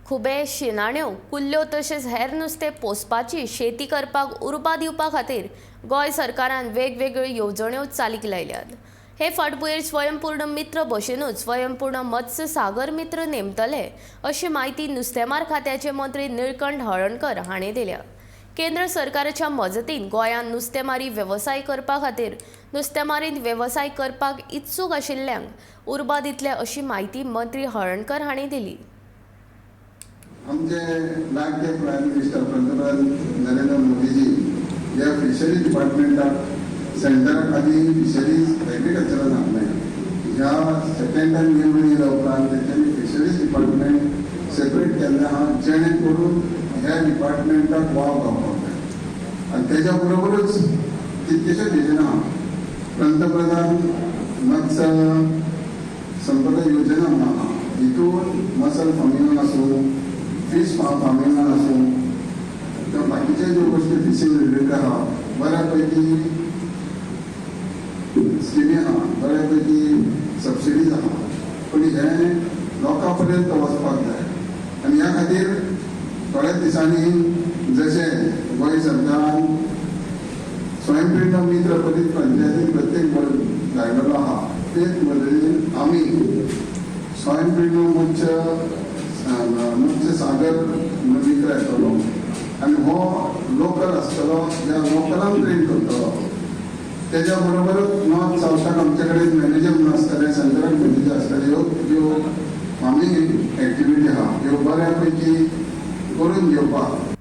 खुबे, शिनाण्यो, कुल्ल्यो तशेंच हेर नुस्तें पोसपाची शेती करपाक उर्बा दिवपा खातीर गोंय सरकारान वेगवेगळ्यो येवजण्यो चालीक लायल्यात. हे फाटभुंयेर स्वयंपूर्ण मित्र भशेनूच स्वयंपूर्ण मत्स्य सागर मित्र नेमतले अशी म्हायती नुस्तेमार खात्याचे मंत्री निळकंठ हळर्णकर हांणी दिल्या. केंद्र सरकाराच्या मजतीन गोंयांत नुस्तेमारी वेवसाय करपा खातीर नुस्तेमारींत वेवसाय करपाक इत्सूक आशिल्ल्यांक उर्बा दितले अशी म्हायती मंत्री हळर्णकर हांणी दिली. आमचे लाडके प्रायम मिनिस्टर पंतप्रधान नरेंद्र मोदीजी ह्या फिशरी डिपार्टमेंटाक सेंटराक आदी फिशरीज एग्रीकल्चरान हाडलें. ह्या सेकंड टायम निवडून येयल्या उपरांत तेंच्यांनी फिशरीज डिपार्टमेंट सेपरेट केल्लें आहा, जेणे करून ह्या डिपार्टमेंटाक वाव गावपाक जाय. आनी तेज्या बरोबरूच कितकेशेच योजना आहा. पंतप्रधान मत्स्य संपदा योजना म्हणून आहा. हितून मसल फार्मिंगान आसूं, फीश फार्मिंगान आसूं किंवा बाकीचे ज्यो गोश्टी फिशींग रिलेटेड आहा, बऱ्या पैकी स्किमी आहा, बऱ्या पैकी सबसिडीज आहा, पूण हें लोकां पर्यंत वचपाक जाय. आनी ह्या खातीर थोड्याच दिसांनी जशें गोंय सरकारान स्वयंपूर्ण मित्र प्रति पंचायतीन प्रत्येक धाडलेलो आहा, तेच पद्दतीन आमी स्वयंपूर्ण मत्स्य मत्स्य सागर म्हणून मित्र येतलो आनी हो लोकल आसतलो, ज्या लोकलान ट्रेन करतलो. तेज्या बरोबरच नॉर्थ सावथाक आमचे कडेन मॅनेजर म्हणून आसतले, सेंटराक मॅनेजर आसतले. ह्यो ज्यो फार्मींग एक्टिविटी आहा, ह्यो बऱ्या पैकी करून घेवपाक.